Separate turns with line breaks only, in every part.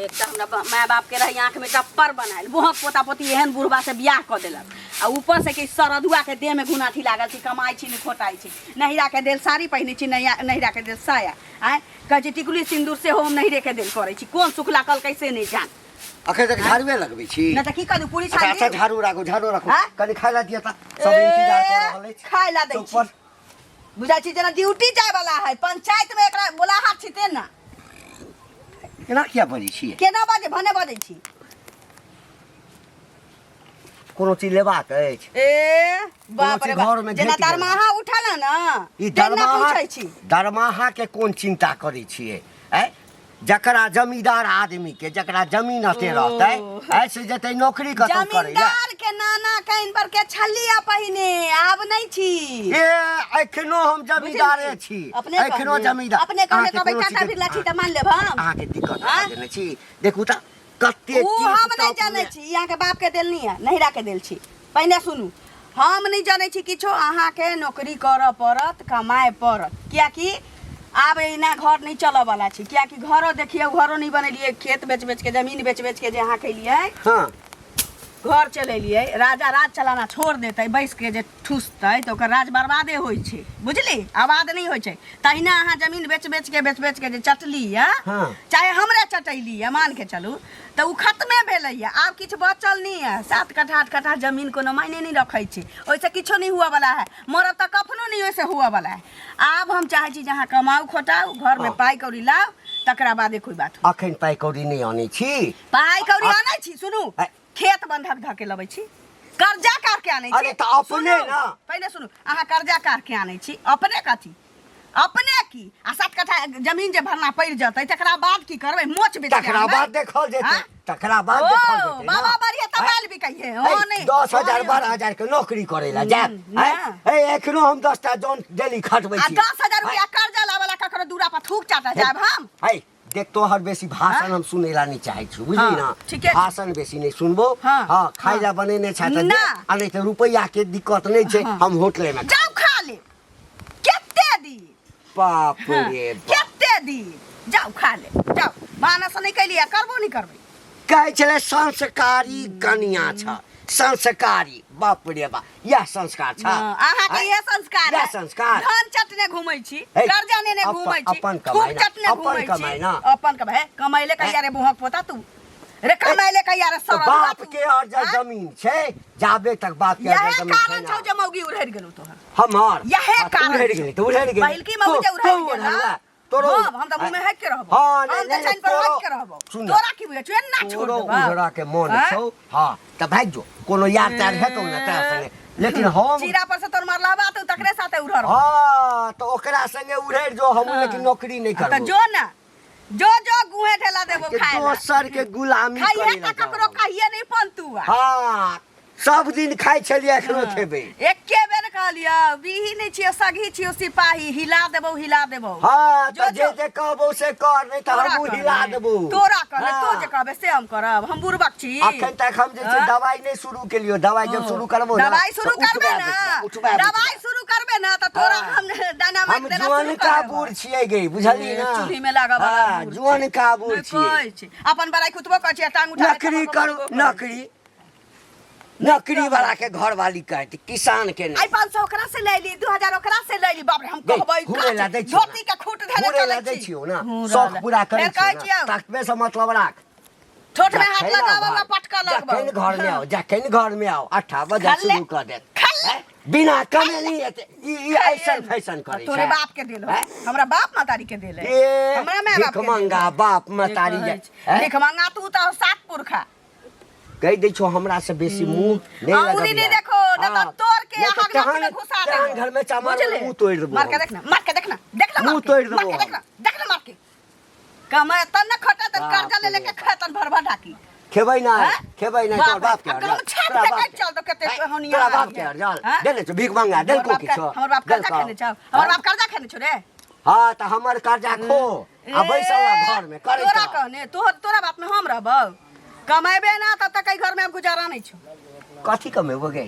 एक तऽ हमरा माय बाप के रही आँख में टप्पर बनायल, बोहक पोता पोती एहन बुढ़बा से बियाह कऽ देलक, आ ऊपर से कि सरदुआ के देह में घुनाठी लागल छी, कमाइ छी नहि खोटाइ छी, नहिरा के देल साड़ी पहिनै छी, नहिरा के देल साया, आँय कहै छी टिकुली सिन्दूर सेहो हम नहिरे के देल करै छी, कोन सुख लागल कैसे नहि जान।
अखन तक झाड़ुए लगबै छी?
नहि तऽ की करू, पूरी
अच्छा
छानि
अच्छा
दियौ?
झाड़ू राखू, झाड़ू राखू।
आँय?
कनि खाय ला दिअ तऽ सब इंतजार कऽ रहल अछि।
खाय ला दै छी।
चौपर।
बुझाइ छी जेना ड्यूटी जाय वाला है, पंचायत में एकरा बोलाहट छी ते ना।
केना किया बजै छियै?
केना बाजे भने बजै छी।
कोनो चीज लेबाक अछि?
ए बाप रे
चीज
बाप,
घरमे
जेना
घटि गेल।
दरमाहा उठल ने
ई
तेना
दरमाहा
पूछै छी।
दरमाहा के कोन चिंता करै छियै? ऐ जकरा जमींदार आदमी के जकरा जमीन अते रहतै ऐ से जेतै नौकरी कतौ करै ला।
जमींदार के नाना can पर के छलिया पहिने, आब नहि छी।
ए एखनो हम जमींदारे छी।
अपने
एखनो
कहने-
जमींदार।
अपने कहने
अहाँके
कहबै
कोनो
टाटा
चीजके-
बिरला छी तऽ मान लेब हम।
अहाँके दिक्कत
आँय?
देने छी, देखू तऽ कते
उ
टीप
हम नहि
टॉप
जानै
मे-
छी, अहाँके बाप के देल नहीं है, नहिरा के देल छी। पहिने सुनू, हम नहि जानै छी किछो, अहाँके नौकरी करऽ पड़त, कमाए पड़त, कियाकि आब एना घर नहि चलऽ वाला छै, कियाकि घरो देखियौ, घरो नहि बनेलियै, खेत बेच बेच के, जमीन बेच बेच के जे अहाँ केलियै
हाँ
घर चलेलियै। राजा राज चलाना छोड़ देतै, बैस के जे ठुसतै तऽ ओकर राज बर्बादे होइ छै, बुझली, आबाद नहि होइ छै। तहिना अहाँ जमीन बेच बेच के, बेच बेच के जे चटली यऽ, चाहे हमरे चटैली यऽ, मान के चलू तऽ ओ खत्मे भेलैया, आब किछु बचल नहि यऽ। 7 कट्ठा 8 कट्ठा जमीन कोनो मायने नहि रखै छै, ओहिसँ किछो नहि हुअ वाला है, मरब तऽ कफनो नहि ओहिसँ हुअ वाला है। आब हम चाहै छी जे अहाँ कमाउ खोटाउ, घरमे पाइ कौड़ी लाउ, तकरा बादे कोइ बात हो।
अखन पाइ कौड़ी नहि आनै छी?
पाइ कौड़ी आनै छी। सुनू, खेत बंधक धऽ के लबै छी, कर्जा कार के आनै छी।
अरे तऽ अपने
सुनू,
ना।
पहिने सुनू, अहाँ कर्जा कार के आनै छी, अपने कथी अपने की? आ 7 कट्ठा जमीन जे भरना पड़ि जेतै तकरा बाद की करबै? मोच बेच के
तकरा
आनबै?
बाद देखल जेतै।
हाँ?
तकरा बाद
ओ
देखल जेतै ना।
बाबा बढ़िया तबाल भी कहिए हो नहीं
10,000
हो
12,000 के नौकरी करे ला जायब?
ना।
ए एखनो हम 10टा जौन डेली खटबै
आ
छी।
10,000 रुपया कर्जा लावला ककरो दूरा पर थूक चाटा जायब हम?
है देख, तोहर बेसी भाषण हम सुनै ला नहीं चाहै छी, बुझली
हाँ,
ना?
ठीके छै।
भाषण बेसी नहीं सुनबो। हाँ, खाइ ला बनेने छै तऽ दे,
ना।
आ नहीं तऽ रुपैया के दिक्कत नहीं छै, हम होटले में
जाउ खा ले, कते दी?
बाप रे बाप।
कते दी? जाउ खा ले, जाउ। भानस नहीं कैलियै, करबो नहीं करबै।
कहै छलै संस्कारी कनिया छ, संस्कारी, बाप रे बाप, इएह संस्कार छ?
अहाँके
आँय?
इएह संस्कार
इएह
है?
संस्कार।
धन चटने घूमै छी,
हे,
कर्जा नेने घूमै छी,
अपन
थूक
कमाइ ना,
चटने
अपन
घूमै छी।
कमाइ ना।
अपन कमाइ, कमैले कहिया रे बुहक पोता तू रे? कमैले कहिया रे
तऽ
सरल
बाप के अर्जल जमीन छै, जाबे तक बाप के
यहे
अर्जल जमीन छै
कारण
ना।
छौ जे मौगी उड़हरि गेलौ तोहर।
हमर
यहे
हाँ, तऽ
कारण
उड़हरि
छौ।
गेलै तऽ उड़हरि गेलै।
पहिलकी मौगी जे
तू-
उड़हरि
तू
गेल,
उड़हरला,
हाँ?
तोरो
हम तऽ मुँह में हकि के रहबो।
हाँ,
हम
नहीं,
तऽ
नहीं,
चैन पर
तोरो-
हकि के रहबो।
सुन ना।
तोरा की बुझै छौ? एना छोड़
तोरो
देबौ।
उड़हरा के मन
आँय?
छौ, हाँ तऽ भागि जो, कोनो यार तार हेतौ ने तार संगे, लेकिन हम
चीरा पर से तोर मरला बा तू तकरे साथे उड़हर।
हाँ तऽ ओकरा संगे उड़हरि जो, हम लेकिन नौकरी नहीं
तऽ
करबो।
जो ना, जो जो गुहे ठेला देबो
के
खाए ला।
दोसर के गुलामी
खाइहे
करे ला
तऽ ककरो
जाउ।
कहिए नहीं पंतुआ।
हाँ, सब दिन खाइ छलियै, एखनो खेबै।
एके बेर कहलियौ, बीही नहि छियौ, सगही छियौ सिपाही, हिला देबौ, हिला देबौ।
हाँ
जो
तऽ जे
जो।
जे कहबौ से कर, नहि तऽ
तोरा
हमहूँ हिला
कहने,
देबौ।
तोरा कहने,
हाँ।
तू जे कहबे से हम करब, हम बुड़बक छी।
अखन तक हम जे छै
हाँ?
दवाई नहि शुरू केलियौ, दवाई जब
ओ,
शुरू करबो ना
दवाई शुरू
तऽ
करबे
उठबै
ना,
बैठबै, उठबै बैठबै।
दवाई शुरू करबे ना तऽ तोरा
हाँ।
हम डायनामाइट
हम
देना शुरू कर
जुअनका
देबौ।
बूढ़ छियै गे, बुझलियै ना?
चूल्ही में लागऽ वाला
हाँ,
बूढ़
जुअनका बूढ़
नहि
छियै।
कहै छी। अपन बड़ाई कुतबो कहै छी, टांग उठा के
नौकरी
थप्पड़
करू,
मारबो करै छी।
नौकरी नौकरी वाला के घर वाली कहत, किसान के
आई
नहीं।
500 ओकरा से ले ली, 2000 ओकरा से ले ली, बाप रे, हम
गई,
कहबै
घूरे ला दै छियौ ना।
धोती के खूट धरे
घूरे ला
चलै
दै
छी।
छियौ ना,
घूरे
शौक
ला।
पूरा करै
फेर कहै
छियौ
छियौ
ना, तकबे से मतलब राख।
ठोठ में हाथ
जखन
लगाबो
घर-
ना पटका लगबो।
जखन घर में आओ, जखन घर में आओ, 8 बजे
खल्ले,
शुरू कर देत।
खल्ले।
हैं? बिना कमेली एते ई ई ऐसन फैशन करै
तोरे
छै।
बाप के देल हो।
हैं?
हमरा बाप महतारी के देल है।
ए
हमरा माय बाप
भीख
के
मंगा बाप महतारी
कहै
जे
छै।
हैं?
भीख मंगा तू तऽ सात पुरखा।
कहि दै छौ, हमरा से बेसी मुंह नहीं
अंगुरी
लगबिहे।
नहीं देखो, न
हाँ।
तऽ तोड़ के
नहीं तऽ
हाथ में
तेहन
घुसा
तेहन
देबो।
घर में चमार
बुझले?
मुंह तोड़ि देबो
मार के
हम।
देख ना, मार के देख ना, देख ना
मुंह
मार के,
तोड़ि देबो
मार के
हम।
देख ना, देख ना मार के। कमाए तन न खटा तन
बाप
कर्जा ले
रे
लेके
बाप।
खेतन भर भर ढाकी।
खेबै ना,
हैं?
खेबै ना,
बाप
तोर
रे,
बाप के
अब
अरजल।
गमछा
तोरा
फेंकैत
बाप के।
चल तो कते
हैं?
होनिया
तोरा बाप
आदमी
के
है।
अरजल।
हैं?
देने छौ भीख मंगा
हमर
देलको
बाप
किछो?
हमर बाप कर्जा
देलकौ?
खेने छौ, हमर बाप कर्जा खेने छौ रे।
हाँ तऽ हमर कर्जा खो आ बैसल रह घर में करै
तोरा कहने तोहर तोरा बाप में हम रहबौ? कमेबे ना तब तक एहि घर में अब गुजारा नहीं छौ।
कथी कमेबो गे?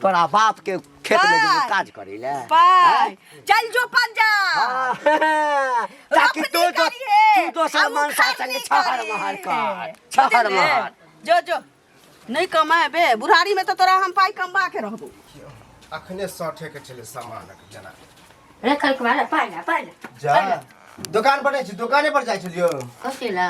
तोरा बाप के खेत में जेबो
पाइ।
काज करै ले
पाइ चल जो पंजाब
हाँ, ताकि
रोपनी
तू तो
करिहे,
तू दोसर
आ उ
मनसा
खरनी
संगे छहर
करिहे।
महर कर छहर
बुझलियै?
महर
जो जो नहि कमेबे बुढ़ारी में तो तोरा हम पाइ कमबा के रहबो
अखने सठे के छलै सामानक जना
रे कल कुमार पाइला पाइला
जा दुकान पर नहि छी दुकाने पर जाइ छलियो
कथी ला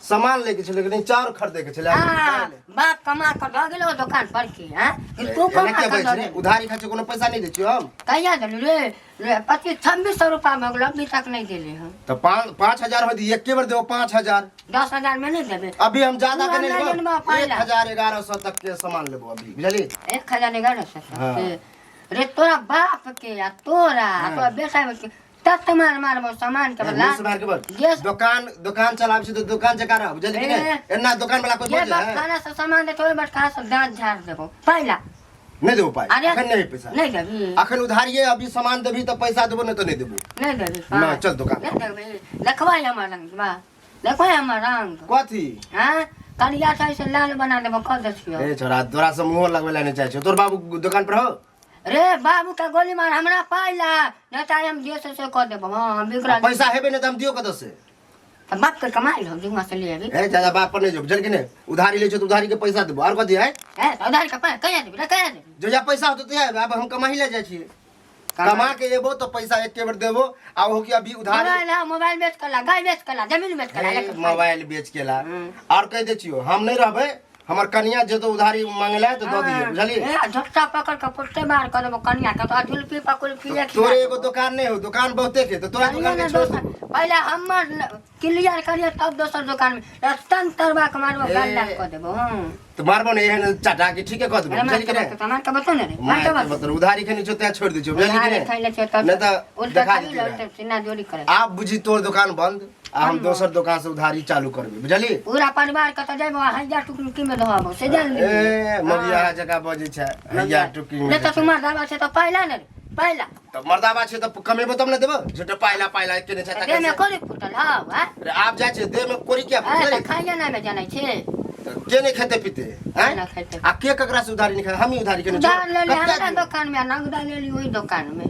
सामान लै के छलै कनि चाउर खरीदे के छलै
आ, बाप कमा कऽ दऽ गेलो दोकान पर की हैं कि तू
एना
कमा
किया
कऽ
बजै
दऽ
छी रे?
गेलो
उधारी खाइ छै कोनो पैसा नहि दै छियौ हम
कहिया देलू रे रे 25-26 सौ रुपा भऽ गेलो अभी तक नहीं देले हम
तऽ 5,000 होत एके बेर देबो 5,000
10,000 में नहीं देबे
अभी हम ज्यादा के
तू
नहीं
हमरा
लेबो
जनबा पाइला।
1,1100 तक के सामान लेबो अभी बुझली
1,1100
हाँ।
के रे तोरा बाप के आ तोरा आ तोरा बेटा के तत मार मारबो सामान के बदला
मुँह से मार के बोल
जे
दुकान दुकान चलाबै छी तऽ दुकान जकाँ रह बुझली कि नहि
ए।
एना दुकान वाला कोइ
जे
बजै है
बटखाना से सामान दे तोरे बटखाना से दांत झाड़ देबो पहिला
नहि देबो पाइ
अरे
अखन नहि पैसा
नहीं देबी
अखन उधारिये अभी सामान देबही तऽ पैसा देबो नहि तऽ नहि देबो
नहीं देबी
ना, चल दुकान।
नहीं देबी देखबै हमर रंग बा देखबै हमर रंग
कथी
हाँ करिया छै से लाल बना देबो कह दे छियो
ए छोरा तोरा से मुँहो लगबै लए नहि चाहै छियौ तोर बाबू दुकान पर हो
रे बाबू के गोली मार हमरा पाइ ला नहीं तऽ हम जे से से कह देबो हाँ हम बिकरा
पैसा हेबे नहि तऽ हम दियौ कतऽ से
तऽ बाप के कमाइ लो जुआ से ले अभी
ए ज्यादा बाप पर नहि जो बुझल कि नहि उधारी लै छियौ तऽ उधारी के पैसा देबो आओर कथी है
ए तऽ उधार के पाइ कहिया देबी रे कहिया देबी
जहिया पैसा होतौ तहिया आब हम कमाही लए जाइ छियै कमा के एबो तऽ पैसा एके बेर देबो आ ओहो की अभी उधारी
मोबाइल ला मोबाइल बेच के ला गाय बेच के ला जमीन बेच के ला
हे,
लेके पाइ।
मोबाइल बेच के ला और कहि दै छियौ हम नहि रहबै हमर कनिया जेतो उधारी मांगे ला तऽ दऽ दिहे बुझलियै
ए झटका पकड़ के पुट्टे मार कर देबो कनिया के तो जुल्फी पकुल फिरे
तोरे एगो दुकान नहि हो दुकान बहुते के तऽ तोरा
कनिया
दुकान के
ने
छोड़
दोसर
देबो
पहले हमर क्लियर करिए तब दोसर दुकान में तन तरबा के मारबो गाल लाल कर देबो हूं
तऽ मारबो ने एहन चटा के ठीके कऽ देबो
अरे
बुझलियै कि
मार
नहि
के मार के बतो ने रे मार के
मार के
बतो
बतो उधारी खेने छौ तें छोड़ि दै छियौ बुझलियै कि
उधारी खैले
नहि
छियौ तब
नहि तऽ
उल्टा
देखा
खाली
देतियै
उल्टा सीना जोरी करे
आब बुझी तोर दुकान बंद आ हम दोसर दुकान से उधारी चालू करबै बुझली
पूरा परिवार कतऽ जेबो हैया टुकनी में धोबो से जान ली
ए मगिया जकाँ बजै छै हैया टुकी में
नहीं तऽ तुम्हार दावा छै तऽ पहिला ने रे पहिला
तऽ मर्दाबा छै तऽ कमेबो तब ने देबो झूठे पाइला पाइला केने छै
देह में कोरी फूटल हौ आ
अरे आब जाइ छै देह में कोरी किया
ए
फूटलै
तऽ खाइए ना में जानै छै
तऽ के नहि खेतै पीते आँय
ना खेतै।
आ के ककरा से उधारी नहि खाय हमही उधारी केने छियै।
उधार ले ले
कते
हमरा
दियौ?
दोकान में आ नगदा ले ली ओहि दोकान में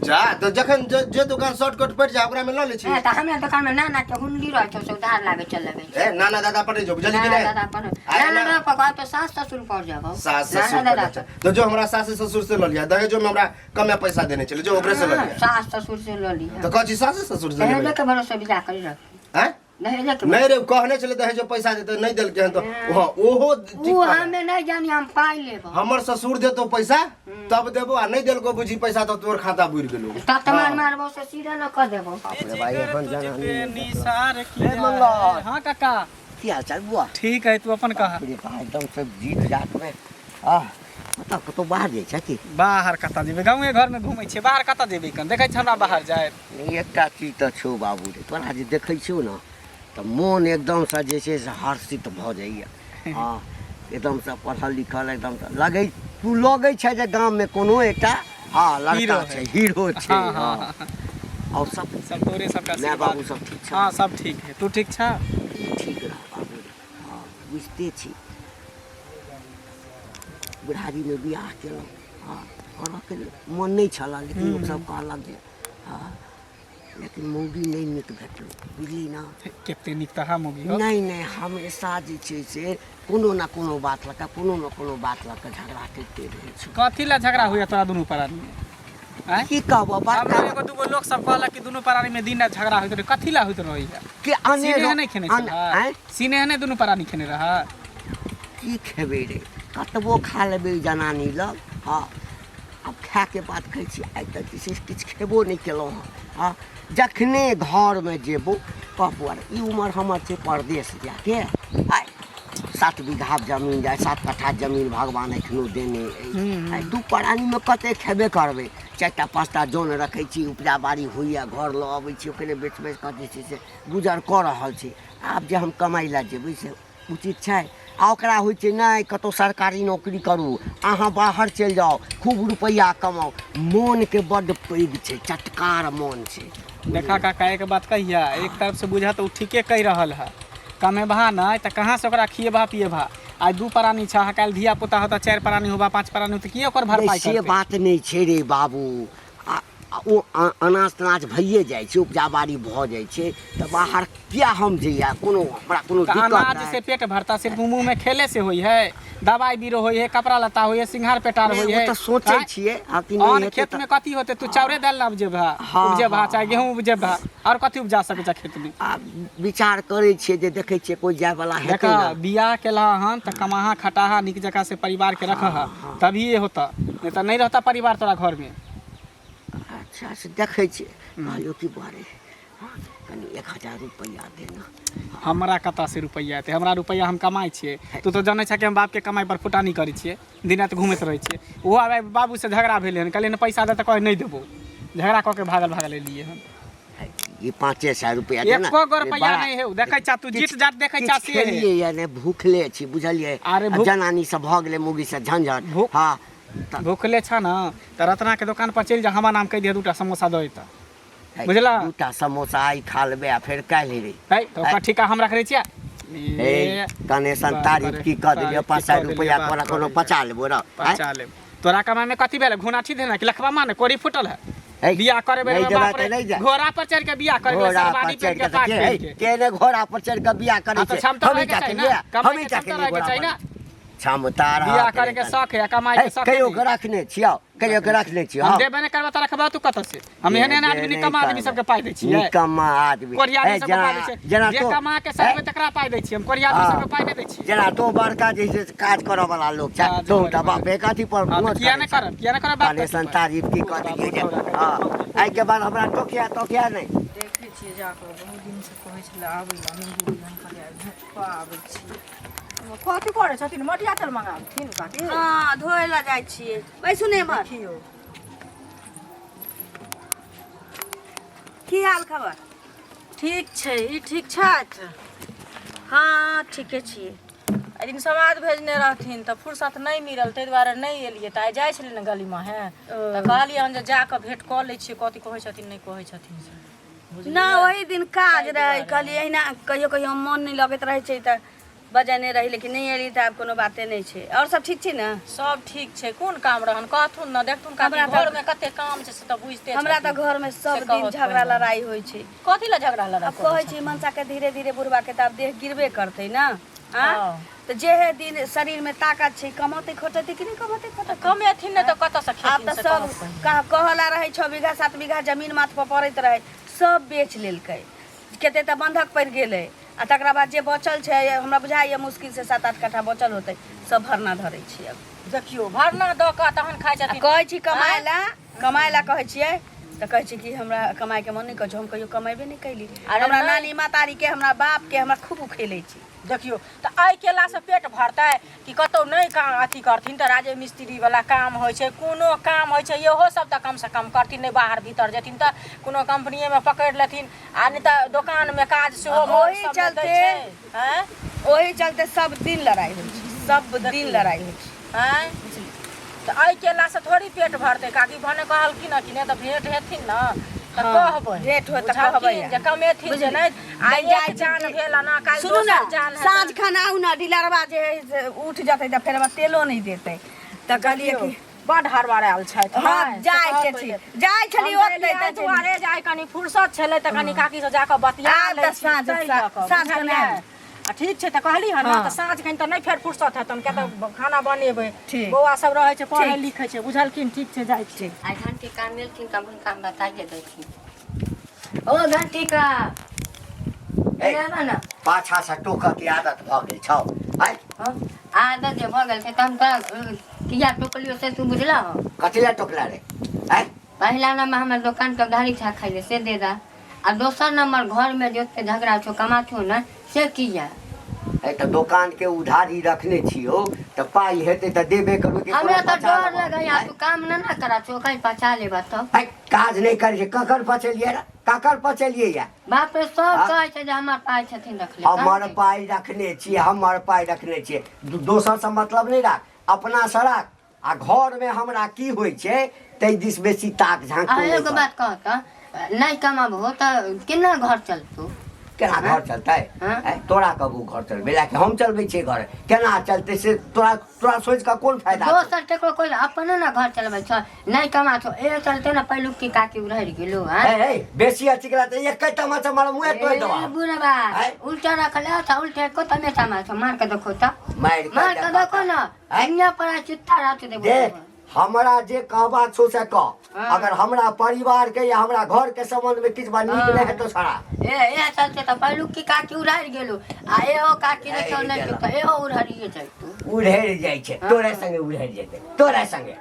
जा तऽ जखन जे जे दोकान शॉर्टकट पड़ि जाय ओकरा में लऽ लै छी
ए तऽ हमरा दोकान में नाना के हुंडी रहै छै से उधार लाबे चल लेबै
ए नाना दादा पर नहि जो बुझली कि
नाना
नहि
दादा पर
आए
नाना
ना।
दादा पर कहब तऽ सास ससुर पर जाबो
सास
नाना
ससुर
दादा
पर जा। तो जो हमरा सास ससुर से लऽ लिया दहेजो में हमरा कमे पैसा देने छलै जो ओकरे से लऽ
हाँ,
लिया
सास ससुर से लऽ लिया
तऽ कहै छी सास ससुर से
दहेजे
लेबै
के भरोसे बियाह करी रख
आँय
दहेजे के
नहि रे ओ कहने छलै दहेजो पैसा देतै नहि देलकै हन तऽ हँ ओहो ठीक
उ
कहै।
हमे नहीं जानी हम पाइ लेबो
हमर ससुर देतो पैसा तब देबो आ नहि देलको बुझी पैसा तऽ तोर खाता बुड़ि गेलो
तत मार मारबो से सीधा न कऽ देबो
बाप रे भाई एखन जनानी
निसार किया
ए, मंगल।
हाँ काका
की हाल चाल बुआ
ठीक है तू अपन कहा
बाप रे बा एकदम से जीत जात में आह कतऽ कतौ बाहर जाइ छै की
बाहर कतऽ जेबै गाँवे घरमे घुमै छियै बाहर कतऽ जेबै कन देखै छियै हमरा बाहर जाय
नहि एकटा चीज तऽ छौ बाबू रे तोरा जे देखै छियौ ने तऽ मोन एकदमसँ जे छै से हर्षित भऽ जाइए हँ एकदमसँ पढ़ल लिखल एकदमसँ लगै तू लगै छै जे गाममे कोनो एकटा हँ लड़का
हीरो
छै
है।
हीरो छै
हाँ, हाँ,
हँ आओर सब
सब तोरे सबका
माय
आशीर्वाद
बाबू सब ठीक छौ
हाँ सब ठीक है तू ठीक छा
ठीक रह बाबू रे हँ बुझिते छी बुढ़ारीमे बियाह केलहुँ हँ करऽके मन नहि छलए लेकिन लोकसभ कहलक जे हँ लेकिन मौगी नहि नीक भेटलहुँ बुझली ने
कते नीक तऽ मौगी हो
नहि नहि हमेशा जे छै से कोनो ने कोनो बात लऽ कऽ कोनो ने कोनो बात लऽ कऽ झगड़ा करिते रहै छै
कथी ला झगड़ा होइया तोरा दुनू प्राणी में आँय?
की कहबऽ बड़का
हमरा एगो दूगो लोक सब कहलक कि दुनू प्राणी में दिन राति झगड़ा होइत रहै कथी ला होइत रहैया
के अनेरो
सिनेह नहि खेने
अन-
छलै
आँय?
सिनेह नहि दुनू प्राणी खेने रहै
की खेबै रे कतबो खा लेबै जनानी लग हँ आब खायके बात कहै छी आइ तक जे छै से किछु खेबो नहि केलहुँ हँ हँ जखने घरमे जेबो कहबो अरे ई उमर हमर छै परदेश जायके आइ 7 बीघा जमीन जाय 7 कट्ठा जमीन भगवान एखनो देने अछि आइ दू प्राणीमे कतेक खेबे करबै चारिटा पाँचटा जन रखै छी उपजा बाड़ी होइए घर लऽ अबै छी ओकरे बेच बेच कऽ जे छै से गुजर कऽ रहल छी आब जे हम कमाइ लए जेबै से उचित छै आ ओकरा होइ छै नहि कतहु सरकारी नौकरी करू अहाँ बाहर चलि जाउ खूब रुपैआ कमाउ मोनके बड्ड पैघ छै चटकार मोन छै
देखा काका एक बात कहिया एक तरफ से बुझा तऽ ओ ठीके कहि रहल है कमेबहा नहि तऽ कहाँ से ओकरा खिएबहा पिएबहा आइ दू प्राणी छह काल्हि धिया पुता होता चारि प्राणी होबा पाँच प्राणी होता की ओकर
नहि,
भरपाई
से
करतै?
बात नहि छै रे बाबू आ आ ओ अनाज तनाज भइए जाइ छै उपजा बाड़ी भऽ जाइ छै तऽ बाहर किया हम जइया कोनो हमरा कोनो
तऽ
दिक्कत
अनाज
नहि
से पेट भरता सिर्फ मुंह में खेले से होई है दवाई बीरो होई है कपड़ा लत्ता होई है सिंगार पेटार
नहि,
होई
ओ
है
तऽ सोचै
आँय?
छियै आ कि नहि
अन्न
हेतै
खेत
तऽ
में कथी होते तू चाउरे दालि ना उपजेबहा
हाँ,
उपजेबहा
हाँ,
चाहे गेहूं उपजेबहा और कथी उपजा सकै छ खेत में
आ विचार करै छियै जे देखै छियै कोइ जायवला हेतै
देखा
ने
बियाह केलहा हन तऽ कमाहा खटाहा नीक जकाँ से परिवार के रखह तभिए होता नहीं तऽ नहीं रहता परिवार तोरा घर में
अच्छा से देखै छियै कहलियौ कि बरे हँ कनि 1000 रुपैआ दे ने
हमरा कतऽ से रुपैआ एतै हमरा रुपैआ हम कमाइ छियै तू तऽ जानै छह कि हम बापके कमाइ पर फुटानी करै छियै दिन राति घूमैत रहै छियै ओहो आब बाबूसँ झगड़ा भेलै हन कहलियै हन पैसा दे तऽ कहै नहि देबौ झगड़ा कऽ के भागल भागल एलियै हन
ई 500 रुपैआ दे ने
एको गो रुपैआ
बड़ा-
नहि हे देखै छा तू जीत जात देखै छा
किछु
से हे
खेलियै या नहि भूखले छी बुझलियै
अरे
आ जनानी सब भऽ गेलै मौगी से झंझट हँ तऽ
भूखले छा ने तऽ रत्ना के दोकान पर चलि जा हमर नाम कहि दिह दूटा समोसा दऽ देता
है,
बुझला?
दूटा समोसा आइ खा लेबै आ फेर काल्हि रे
है तऽ ओकर ठीका हम रखने छियै
हे कने सन तारीफ की कऽ देलियै 500 रुपैआ तोरा कोनो पचा लेबो र
पचा लेब तोरा कमाई में कथी भेल घुना ठीक है कि लखवा माने कोरी फुटल है
है,
बियाह करे बेर
नहीं
में
देबा
बाप
तऽ
रे
नहीं जा।
घोड़ा पर चढ़ के बियाह करे बेर
घोड़ा पर
शेरवानी
चढ़ि
पहिर के
कऽ
पाग
के
पहिर
है,
के
के ने घोड़ा पर चढ़ि कऽ बियाह करै
हाँ, तऽ
छै
क्षमता
हमही
रहैके
टा
चाही
के
ना
लिए
कमाई
हमही
के
टा के
क्षमता
लिए
रहैके
घोड़ा
चाही
पर
ना
क्षमता
बियाह
रहत
करे के शौक है कमाई के शौक
कहियो
है
के रखने छियौ कहियो के रखने छियौ
हम देबे नहि करबा तऽ रखबा तू कतऽ से हम एहन एहन आदमी निकम्मा आदमी सबके पाइ दै छियै
निकम्मा आदमी
कोरिया आदमी
हे,
सबके पाइ दै छियै
जेना
जे
तो
कमा के सजबै तकरा पाइ दै छियै हम कोरिया आदमी
हाँ।
सबके पाइ नहि दै छियै
जेना तो बड़का जे छै से काज करऽ वाला लोक छै
काज
तो
करे
तऽ
वाला।
बापे कथी पर
हाँ, तऽ
मौज
किया
करै
नहि
छै।
करब किया नहि करब बाप
कने
कथी
सन
पर?
तारीफ की कऽ देलियै जे हँ एहिके बाद हमरा टोकिया तोकिया नहि
देखै छियै जाकऽ बहुत दिनसँ कहै छलै आबै लए नहि गेलियै हम कहलियै आइ भेट कऽ आबै छी कथी करै छथिन मटिया तेल मंगाबथिन काकी
हँ धोए लए जाइ छियै बैसू ने एम्हर
देखियौ
की हाल खबर
ठीक छै ई ठीक छथि
हँ ठीके छियै
एहि दिन समाद भेजने रहथिन तऽ फुर्सत नहि मिलल ताहि दुआरे नहि एलियै तऽ आइ जाइ छलियै ने गलीमे हे तऽ कहलियै हन जे जाकऽ भेँट कऽ लै छियै कथी कहै छथिन नहि कहै छथिन से
ना ओहि दिन काज रहै कहलियै अहिना कहियो कहियो मन नहि लगैत रहै छै तऽ बजेने रही लेकिन नहि एली तऽ आब कोनो बाते नहि छै आओर सब ठीक छै ने
सब ठीक छै कोन काम रहन कहथुन ने देखथुन काकी
हमरा तऽ-
घरमे कते काम छै से तऽ बुझिते
हमरा तऽ
छथिन।
घरमे सब
से
दिन
कहत
झगड़ा
पहिने।
लड़ाइ होइ छै
कथी लए झगड़ा लड़ाइ
आब कहै छी मनसा के धीरे धीरे बुढ़बा के तऽ आब देह गिरबे करतै ने आँ
हँ।
तऽ जे हे दिन शरीर में ताकत छै कमौतै खोटतै कि नहि कमौतै खोटतै
कमेथिन नहि तऽ कतऽसँ
आब
खेथिन
तऽ
से
सब
कहब पहिने।
कहला रहै 6 बीघा 7 बीघा जमीन माथ पर पड़ैत रहै सब बेच लेलकै कते तऽ बन्धक पड़ि गेलै आ तकरा बाद जे बचल छै हमरा बुझाइए मुश्किल से 7-8 कट्ठा बचल होतै सब भरना धरै छी अब
देखियौ भरना दऽ कऽ तहन खाइ
आ
छथिन
कहै छी कमाय ला कमाय ला कहै छियै तऽ कहै छी कि हमरा कमाइके मन नहि करै छै हम कहियो कमेबे नहि कैली
अरे
हमरा
नहि।
नानी मातारीके हमरा बापके हमरा खूब उखेलै छी
देखियौ तऽ आइ केलासँ पेट भरतै कि कतहु नहि काम अथी करथिन तऽ राजे मिस्त्रीवला काम होइ छै कोनो काम होइ छै इहो सब तऽ कमसँ कम करथिन नहि बाहर भीतर जेथिन तऽ कोनो कम्पनिएमे पकड़ि लेथिन आ नहि तऽ दोकानमे काज सेहो मॉल
ओहि
सबमे दै
चलते-
छै आँय
ओहि चलते सब दिन लड़ाइ होइ छै सब दिन लड़ाइ होइ छै
आँय तऽ एहि केलासँ थोड़ी पेट भरतै काकी भने कहलखिन हँ कि नहि तऽ भेंट हेथिन ने तऽ
हँ,
कहबै
भेंट होत तऽ
बुझलखिन
कहबै
जे कमेथिन जे नहि आइ
जाइ
एक जान
छी।
भेल ना काल्हि
सुनू ने
दोसर जान हेतै।
साँझ खन आउ ने डिलरवा जे है से उठि जेतै तऽ फेर हमरा तेलो नहि देतै तऽ कहलियै कि
बड हड़बड़ायल छथि
हँ
नहि, से
जाइ के
कहब
छी
पहिले।
जाइ छली
हम
ओतै
एलियै
तऽ
दुआरे जाइ कनी फुर्सत छलै तऽ कनी काकी से जाकऽ बतिया
आब
लै
तऽ
छी,
साँझ-
ताहि लऽ कऽ,
साँझ खन
बुझलियै?
आयब।
आ ठीक छै तऽ कहली हन ने
हँ।
तऽ साँझ खन तऽ नहि फेर फुर्सत हेतन किया तऽ खाना बनेबै
ठीक।
बौआ सब रहै छै पढ़ै
ठीक।
लिखै छै बुझलखिन ठीक छै जाइ छी
आइ घंटिका मिलथिन तब हुनका हम बताइए देथिन ओ घंटिका
ए।
एने आबऽ ने
पाछा से टोकऽ के आदत भऽ गेल छौ आइ
हँ? आदत जे भऽ गेल छै तऽ हम तऽ किया टोकलियो से तू बुझलह हो
कथी लए टोकला रे आइ
पहिला नंबर हमर दोकान के उधारी छा खैले से दे दा आ दोसर नंबर घर में जे ओते झगड़ा छौ कमा छौ ने से किया
ए तऽ दोकान के उधारी रखने छियौ तऽ पाइ हेतै तऽ देबे करबै कि
हमरा
कोनो
तऽ
बचा
डर
लेबौ?
लगैया तू काम न ना करा छौ कहीं पचा लेबा तब
आइ काज नहि करै छै ककर पचेलियै रे ककर पचेलियै या
बाप रे सब
हाँ?
कहै छै जे हमर पाइ छथिन रखले
हमर पाइ रखने छियै हमर पाइ रखने छियै दोसरसँ मतलब नहि राख अपनासँ राख आ घरमे हमरा की होइ छै ताहि दिस बेसी ताक झाँक
आ
तू नहि
एगो
कर।
बात कह तऽ नहि कमाबहो तऽ केना घर चलतौ
केना घर चलतै?
हाँ?
आँय, तोरा कबू घर चलबै लए कि हम चलबै छियै घर? केना चलतै से तोरा तोरा सोचि कऽ कोन फायदा छौ?
दोसर केकरो कोई अपने ना घर चलबै छ नहीं कमा छो ए चलते ना पहिलुक की काकी उड़हरि गेलो हां।
हे हे बेसी अथी केला तऽ एके तमाचा मार मुँहे तोड़ि
ए
देबऽ।
बुढ़बा
आँय?
उल्टा रखले था उल्टे को तमेचा मार छो मार के देखो त
मारि कऽ
मार के
देखो
देखो ना।
आँय?
हियां पर चित्ता रात देबो।
देख हमरा जे कहबाक छौ से कह।
हाँ।
अगर हमरा परिवार के या हमरा घर के संबंध में किछु बात नीक
हाँ।
नहि हेतौ छड़ा।
ए ए चलते त पहिलुक की काकी उड़हरि गेलो आ एहो काकी
ए,
देखो नहीं
गेलो।
त एहो उड़हरिए जाइतो।
उड़हरि जाइ छै।
हाँ।
तोरे संगे उड़हरि जेतै तोरे संगे।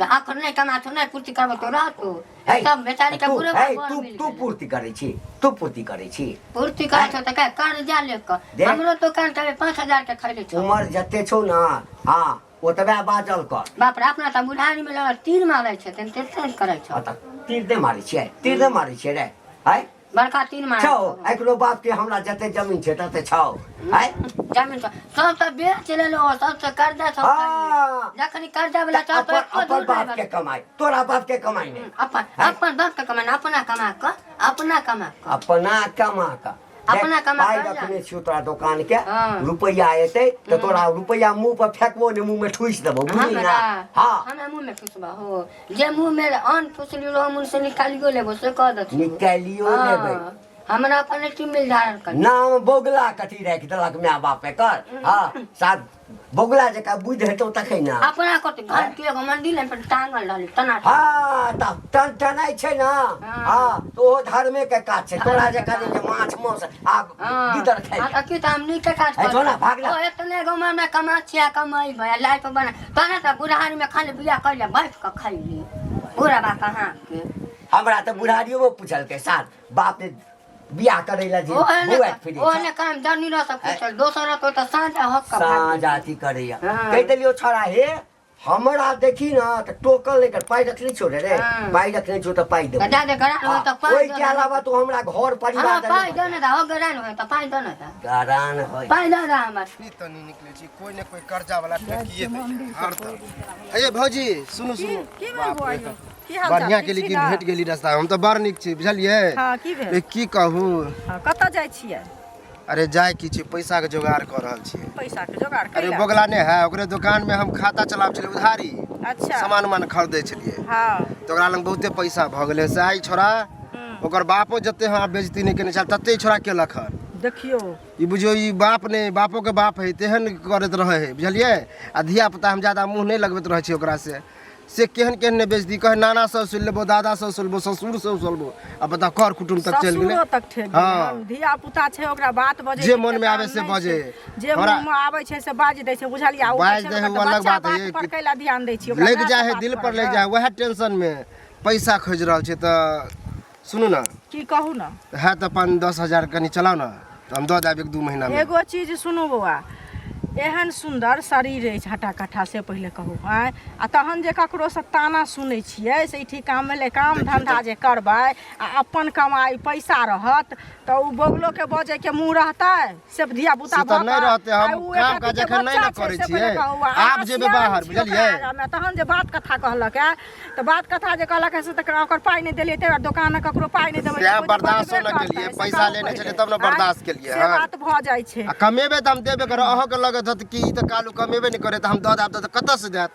अखन नहीं कमा छो नहीं पूर्ति करबो तो रहतो।
हे,
सब बेचारी के
तू
बुढ़बा
हे,
बर
तू
मिल
तू
गेलै।
पूर्ति करै छी तू पूर्ति करै छी।
पूर्ति करै छौ तऽ कर्जा ले कऽ
देख।
हमरो दोकान के 5000 के खैले छौ।
उमर जते छौ ना हाँ ओतबे बाजल कर।
बाप रे अपना तऽ बुढ़ारी में लगल तीर मारै छै तेन तेन करै छौ।
हाँ, तऽ तीर नहि मारै छियै तीर नहि मारै छियै रे आँय?
बड़का तीर मारै
छौ
छौ।
एखनो बाप के हमरा जते जमीन छै तते छौ आँय?
जमीन छौ सब तऽ बेच लेलो सब तऽ कर्जा छौ।
हाँ।
जखन कर्जा वाला छौ तऽ
अपन
एको
अपन
दूर
बाप
नहि
के कमाई तोरा बाप के कमाई नहि।
अपन
आँय?
अपन बाप के कमाई नहि, अपना कमा कऽ अपना कमा कऽ
अपना कमा कऽ
अपना कमा
पाइ
कऽ
रखने छियौ तोरा दोकान के
हाँ।
रुपैआ एतै तऽ तोरा रुपैआ मुँह पर फेकबो ने मुँह में ठुसि देबो बुझली ना?
हमरा
हाँ।
हमरा मुँह में ठुसबा हो जे मुँह में अन्न ठुसलियो हम उनसे निकालियो लेबो से कह दे।
निकालियो लेबै।
हमरा अपन की मिल धारण कर
नाम बोगला कथी राखि देलक माय बाप एकर। हाँ साथ बोगला जकाँ बुद्धि हेतौ तखन ना।
अपना कथी घर के एगो मंदिर पर टांगल रहली तना।
हाँ तब टन टनाइ छै ना।
हाँ।
हाँ तो ओहो धर्मे के काज छै तोरा जकाँ जे माछ मांस आ
हाँ।
गिदड़ खाइ
हाँ, तऽ की तऽ हम नीके काज
है, जो ना, भाग ला।
ओ एतने गो में कमा छिया कमाई भैया लाइफ बना तहने तऽ बुढ़ारी में खाली बियाह कर ले बैठ कऽ खैली बुढ़ाबा कहाँ के।
हमरा तऽ बुढ़ारियो में पूछलकै साथ बाप ने बियाह करै लए जे बौआ फिरै
ओहने काम जनी रह सब पूछल दोसर तो तऽ साँझ हक कऽ भाग
साँझ अथी करैया।
हाँ।
कहि देलियौ छौड़ा हे हमरा देखी ना तऽ टोकल नहि कर पाइ रखने छौ रे रे
हाँ।
पाइ रखने छौ तऽ पाइ देबौ।
तऽ जादे गरान होय
हाँ,
तऽ पाइ
ओहिके
दऽ दे।
अलावा तू हमरा घर परिवार
हमरा
दे
पाइ दऽ ने हो गरान होय तऽ पाइ दऽ ने दा।
गरान होय
पाइ दऽ दे हमर।
तनी तनी निकलै छी कोई ने कोई कर्जा वाला ठकिए दै हरदम। हे भौजी सुनू सुनू।
की भेल बौआ यौ? की हाल चाल?
बढ़िया
ठीक
के
छी
लेकिन
ने?
भेट गेली रास्ता हम तऽ बड़ नीक छी बुझलियै।
हाँ, की भेल?
ए, की कहू।
हाँ, कतऽ जाइ छियै?
अरे जाय की छै पैसा के जोगाड़ कऽ रहल छियै।
पैसा के जोगाड़
अरे
कैला?
बोगला नहि है ओकरे दुकान में हम खाता चलाबै छलियै उधारी।
अच्छा।
सामान उमान खरीदै छलियै।
हाँ।
तऽ ओकरा लग बहुते पैसा भऽ गेलै से आइ छोड़ा ओकर बापो जते हमरा बेइज्जती नहि केने छल तते छोड़ा केलक हन।
देखियौ
ई बुझियौ ई बाप नहि बापो के बाप है तेहन करैत रहै है बुझलियै। आ धिया पुता हम ज्यादा मुँह नहि लगबैत रहै छियै ओकरा से से केहन केहन नहि बेइज्जती कहै नाना से सुनि लेबो दादा से सुनबो ससुर से सुनबो आ बताउ कर कुटुम तक चलि गेलै।
ससुरो तक ठेक गेलै।
हाँ।
धिया पुता छै ओकरा बात बजै
जे
के
मन में आबै
काम
से
नहि
बजै।
छै। जे
हमरा
मुँह में आबै छै से बाजि दै छै बुझलियै। आ ओ
बाजि
छै
दै है,
ओकर
ओ अलग
बच्चा
बात है,
बात पर
कि
कैला ध्यान दै छियै ओकरा
लागि
माय
जाइ
से
है
बात
दिल पर
करबै।
लागि जाइ है वएह टेंशन में पैसा खोजि रहल छै। तऽ सुनू ना
की कहू ना।
है तऽ 5-10 हजार कनि चलाउ ना तऽ हम दऽ देब 1-2 महीना में।
एगो चीज सुनू बौआ एहन सुन्दर शरीर अछि हटा कट्ठा से पहिले कहू आँय। आ तहन जे ककरोसँ ताना सुनै छियै से ई ठीक काम भेलै काम धन्धा जे करबै आ अपन कमाइ पैसा रहत तऽ ओ बगलोके बजैके मुँह रहतै से धिया पुता
से तऽ
भऽ
नहि
कऽ
रहतै, हम
आ उ
काम
एक
काज
अथीके
एखन नहि ने
बच्चा छै,
करै
से पहिले
छियै।
कहू, आ
आब
अहाँ
जेबै
सियान
बाहर,
छी ओकरा
बुझलियै?
आगाँमे, तहन जे बात कथा कहलक हे तऽ बात कथा जे कहलक हे से तऽ ओकर पाइ नहि देलियै ताहि दुआरे दोकानमे ककरो पाइ नहि देबै
सएह
तऽ कोइ तऽ
बर्दाश्तो
बजबे
नहि
करतै,
केलियै,
से
पैसा
कहू
लेने
पहिले।
छलियै तब ने बर्दाश्त केलियै,
से
हँ।
बात भऽ जाइ छै।
आ कमेबै तऽ हम देबे करब अहाँके लगत हत कि ई तऽ कालू कमेबे नहि करे तऽ हम दऽ देब तऽ कतऽसँ देत।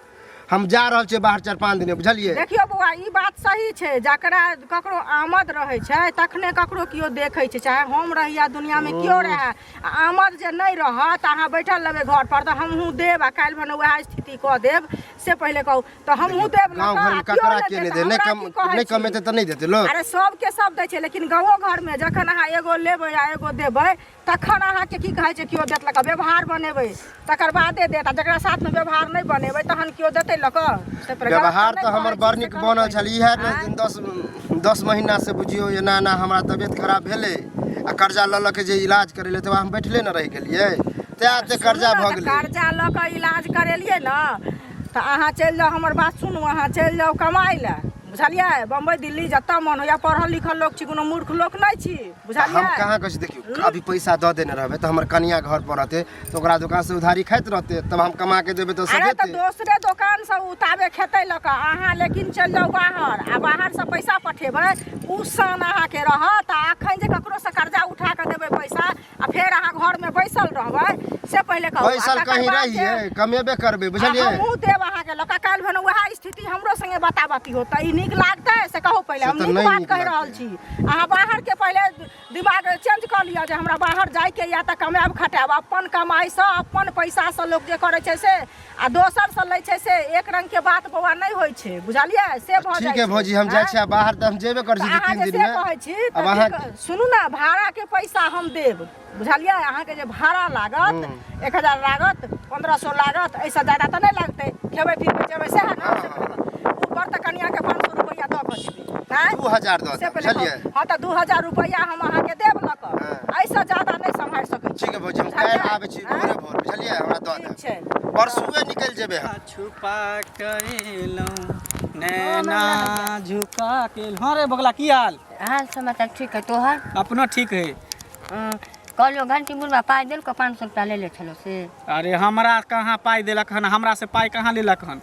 हम जा रहल छियै बाहर 4-5 दिन बुझलियै।
देखियौ बौआ ई बात सही छै जकरा ककरो आमद रहै छै तखने ककरो केओ देखै छै चाहे हम रही या दुनियामे केओ रहए। आ आमद जे नहि रहत अहाँ बैठल रहबै घर पर तऽ हमहूँ देब आ काल्हि भने वएह स्थिति कऽ देब से पहिले कहू तऽ हमहूँ देब
गाँव
लऽ
घर में
कऽ, आ केओ
ककरा
नहि
के नहि
देत,
दे
हमरा की कहै
नहि
छी?
कमेतै तऽ नहि देतै लोक।
अरे सबके सब दै छै लेकिन गाँवो घरमे जखन अहाँ एगो लेबै आ एगो देबै तखन अहाँके की कहै छै केओ देत लऽ कऽ व्यवहार बनेबै तकर बादे देत आ जकरा साथमे व्यवहार नहि बनेबै तहन केओ देतै लऽ कऽ। से पर गलत
व्यवहार
नहि
तऽ हमर
कहै
बड़
छी,
नीक
से कहू
बनल
पहिले।
छल इएह ने
आँय?
10 महीना से बुझियौ एना एना हमरा तबियत खराब भेलै आ कर्जा लऽ लऽ के जे इलाज करेलै तऽ हम बैठले ने रहि गेलियै तैं एते कर्जा
सुनू
भऽ
ने,
गेलै।
कर्जा लऽ कऽ इलाज करेलियै ने तऽ अहाँ चलि जाउ हमर बात सुनू अहाँ चलि जाउ कमाइ लए
बुझलियै बम्बई दिल्ली जतऽ मन होइया पढ़ल लिखल लोक छी कोनो मूर्ख लोक नहि छी
हम
बुझलियै
कहाँ कहै छी देखियौ अभी पैसा दऽ देने रहबै तऽ हमर कनिया घर पर रहतै तऽ ओकरा दोकान से उधारी खाइत रहतै तब हम कमा के देबै तऽ
अरे तऽ
सधेतै
दोसरे दोकान से उताबे खेतै लऽ कऽ अहाँ लेकिन चलि जाउ बाहर आ बाहर से पैसा पठेबै उ शान अहाँके रहत आ अखन जे ककरो से कर्जा उठा कऽ देबै पैसा आ फेर अहाँ घरमे बैसल रहबै से पहिले कहू आ
बैसल
तकर
कहीं
बाद जे-
रहियै कमेबे करबै
आ
बुझलियै
हमहूँ देब अहाँके लऽ कऽ काल्हि भेने वएह स्थिति हमरो संगे बताबती होत तऽ ई नीक लागतै से कहू पहिले
से
हम
तऽ
नीक
नहि
बात
नीक
कहि रहल
लागतै।
छी अहाँ बाहरके पहिले दिमाग चेंज कऽ लिअ जे हमरा बाहर जाइके या तऽ कमायब खटायब अपन कमाइसँ अपन पैसासँ लोक जे करै छै से आ दोसरसँ लै छै से एक रंगके बात बौआ नहि होइ छै बुझलियै से भऽ
ठीक
जाइ
है
छै
भौजी हम जाइ
आँय?
छियै बाहर तऽ हम जेबे करै
तऽ
छी दू
अहाँ
तीन
जे
दिन
से
मे
कहै छी
अब
तऽ
अहाँ
ठीक, सुनू ने भाड़ाके पैसा हम देब बुझलियै अहाँके जे भाड़ा लागत 1000 लागत 1500 लागत एहिसँ ज्यादा तऽ नहि लागतै खेबै पीबै जेबै सएह ने ऊपर तऽ कनिआँके 500 रुपैआ दऽ कऽ जेबै आँय?
2000 दऽ
से
देब
पहिले
बुझलियै
कहू। हँ तऽ 2000 रुपैआ हम अहाँके देब लऽ कऽ
हँ।
एहिसँ ज्यादा नहि सम्हारि सकै छी
ठीक है भौजी हम
बुझलियै?
काल्हि आबै छी
आँय?
भोरे भोर बुझलियै हमरा दऽ
ठीक
देब
छै
परसुए निकलि जेबै हम
छुपा के एलहुँ नैना झुका के एलहुँ। हाँ रे बगला की हाल
हाल समाचार ठीक है तोहर
अपनो ठीक है
कहलियो घंटी बुढ़बा पाइ देलको 500 रुपया ले ले छलो से
अरे हमरा कहाँ पाइ देलक हन हमरा से पाइ कहाँ लेलक हन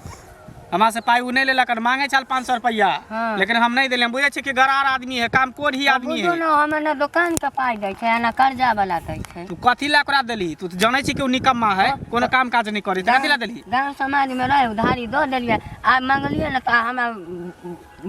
हमरा से पाइ ओ नहि लेलक हन मांगे छल 500 रुपया
हाँ।
लेकिन हम नहीं देले बुझे छी कि गरार आदमी है काम कोढ़ी आदमी
बुझू
है
ने हमे ने दोकान के पाइ दै छै आ ने कर्जा वाला दै छै
तू कथी ला ओकरा देली तू तऽ जानै छी कि ओ निकम्मा है कोनो काम काज नहि करे कथी ला देली
गाँव समाज में रहे उधारी दऽ देलियै आ मंगलियै ने तऽ हमरा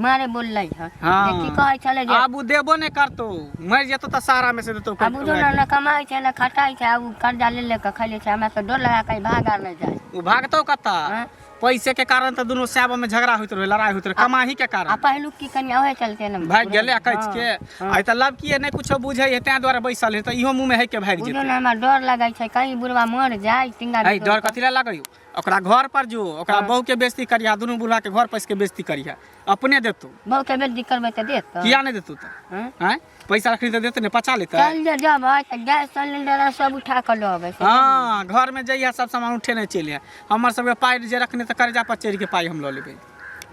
मारे बोललै हँ
हाँ।
जे की कहै छलै जे
आब ओ देबो नहि करतो मरि जेतो तऽ सहारा में से देतो
आ बुझू ने ने कमाइ छै ने खटाइ छै आ ओ कर्जा ले ले कऽ खैले छै हमरा तऽ डर लगा कहीं भाग आर नहि जाय
ओ भागतो कतऽ
हाँ।
पैसे के कारण तऽ दुनू साहब में झगड़ा होइत रहे लड़ाई होइत रहे कमाही के
आ
कारण
पहिलुक की कनि ओहे चलते ने
भागि गेलै आ कैच
हाँ,
के आइ तऽ लड़की नहि कुछो बुझै है तें दुआरे बैसल है तऽ इहो मुँह में है के भागि
बुझू
जेतै
ने हमरा डर लगै छै कहीं बुढ़वा मर जाय टिंगा
है डर कथी ला लागै ओकरा घर पर जो ओकरा बहू के बेइज्जती करिहा दुनू बूढ़ा के घर पैस के बेइज्जती करिहा अपने देतौ
बहू के बेइज्जती करबै तऽ देत
किया नहि देतौ तऽ
हँ?
आँय पैसा रखनी तऽ देतै ने पचा लेतै
चल जे जबै तऽ गैस सिलेंडर आर सब उठा कऽ लऽ अबै
हँ घर में जइहा सब सामान उठेने चलि आए हमर सबके पाइ जे रखने तऽ कर्जा पर चढ़ि के पाइ हम लऽ लेबै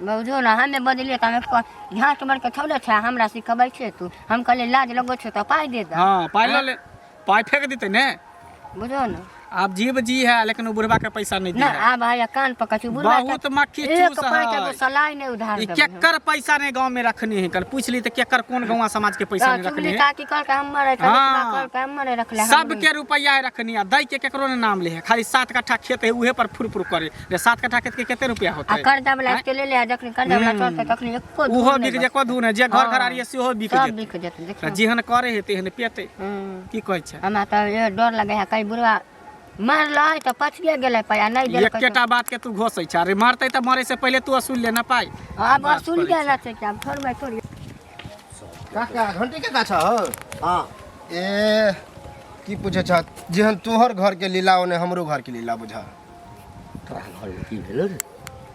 बुझू ने हमे बजलियै तऽ हमे झाँट मारि कऽ थोड़े छै हमरा सिखबै छै तू हम कहलियै लाज लगै छै तऽ पाइ दे दे
हँ पाइ लऽ ले पाइ फेंक देतै ने
बुझो ने
आब जीव जी है लेकिन ओ बुढ़वा के पैसा नहीं
ना
दी है
आब है कान पकड़ छी बुढ़वा
बहुत मक्खी
एक
चूस
पाँच
है
एगो सलाई नहीं उधार
ई
देबै हम।
केकर पैसा नहीं गांव में रखनी है कल पूछ ली तो केकर कोन गाँव समाज के पैसा
तऽ
नहीं रखनी
चुगली
है
काकी कहलकै हमर है
हाँ।
कहलकै हमर है रखले हमरे।
सबके रुपया है रखनी आ दै के केकरो ने नाम ले है खाली 7 कट्ठा खेत है उहे पर फुर फुर करे रे 7 कट्ठा खेत के कते रुपया होते
आ कर्जा वाला के ले ले आ जखनी कर्जा वाला चढ़तै तखनी एको धूर
उहो
नहि
बिक जे
बचतै।
को धूर है जे घर
हाँ।
घर आरिये सेहो बिक
सब
जेतै
बिक जेतै
तऽ
देखियौ
जेहन करे है तेहन पेतै
हूँ।
की कहै छै
हमरा तऽ ये डर लगे है कहीं बुढ़वा मारलै तऽ पचिए गेलै पाइ आ नहि देलकै तऽ-
एकेटा बात के तू घोसै छै अरे मारतै तऽ मरे से पहिले तू असूल ले ना पाइ
आब
बात
असूल
करै
गेल छै कि आब थोड़बै थोड़ी
काका घंटी के गाछ हौ
हाँ
ए की पूछे छ जेहन तोहर घर के लीला ओने हमरो घर के लीला बुझा
तोरा घरमे की भेलो रे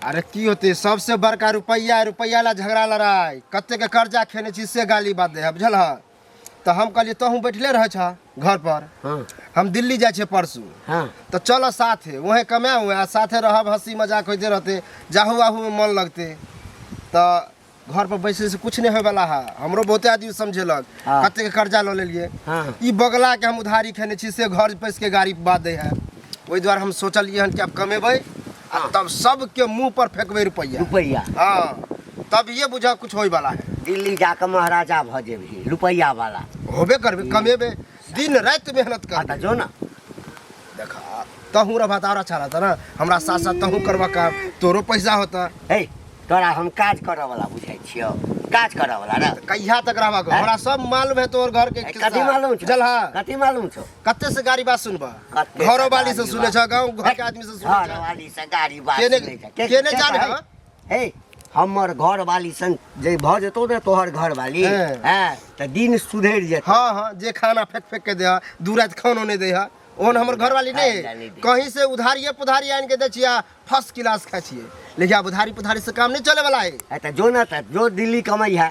अरे की होते सबसे बड़का रुपैआ रुपैआ ला झगड़ा लड़ाई कते के कर्जा खेने छी से गाली बात दे है बुझल ह तऽ हम कहलियै तहूँ बैठले रहै छ घर पर
हाँ
हम दिल्ली जाइ छियै परसू
हाँ
तऽ चल साथे वहें कमाए हुए आ साथे रहब हंसी मजाक होइते रहते जाहू आहू में मन लगते तऽ घर पर बैसे से कुछ नहीं होय वाला है हमरो बहुते आदमी समझेलक
हाँ।
कते के कर्जा लऽ लेलियै
हाँ।
ई बगला के हम उधारी खेने छी से घर पैस के गाड़ी बात दै है ओहि दुआरे हम सोचलियै हन कि आब कमेबै आ तब सबके मुंह पर फेंकबै रुपैआ
रुपैआ
हाँ तब ये बुझा कुछ होय वाला है
दिल्ली जाके महाराजा भऽ जेबही रुपैआ वाला
होबे करबे कमेबे दिन राति मेहनत
हाँ
करबे
तऽ जो ना
देखा तहूँ रहबा तऽ और अच्छा रहता ना हमरा साथ साथ तहूँ करबा काम तोरो पैसा होता
हे तोरा हम काज करऽ वाला बुझाइ छियौ काज करऽ वाला ने
कहिया तक रहबा
हैं?
हमरा सब मालूम है तोर घर के
ए,
किस्सा।
कथी मालूम छौ
बुझल हा
कथी मालूम छौ
कते से गाड़ी बात सुनबा
कते
घरो वाली से
गाड़ी
सुने
बात?
छ गाँव घर के आदमी से सुने
घर
छ
वाली से गाड़ी बात
केने-
सुनै छै। के-
केने
के
जाने
कहै?
हँ?
हे हमर घर वाली संग जे भऽ जेतौ ने तोहर घर वाली
हँ।
हँ तऽ दिन सुधरि जेतौ
हाँ हाँ जे खाना फेंक फेंक के दे हा दू रात खानो नहीं दे हा ओहन हमर घरवाली
खाय लए
नहीं
नहि दै।
कहीं से उधारिये पुधारी आनि के दै छियै आ फर्स्ट क्लास खाइ छियै लेकिन आब उधारी पुधारी से काम नहीं चले वाला है
हे तऽ जो ने तऽ जो दिल्ली कमै है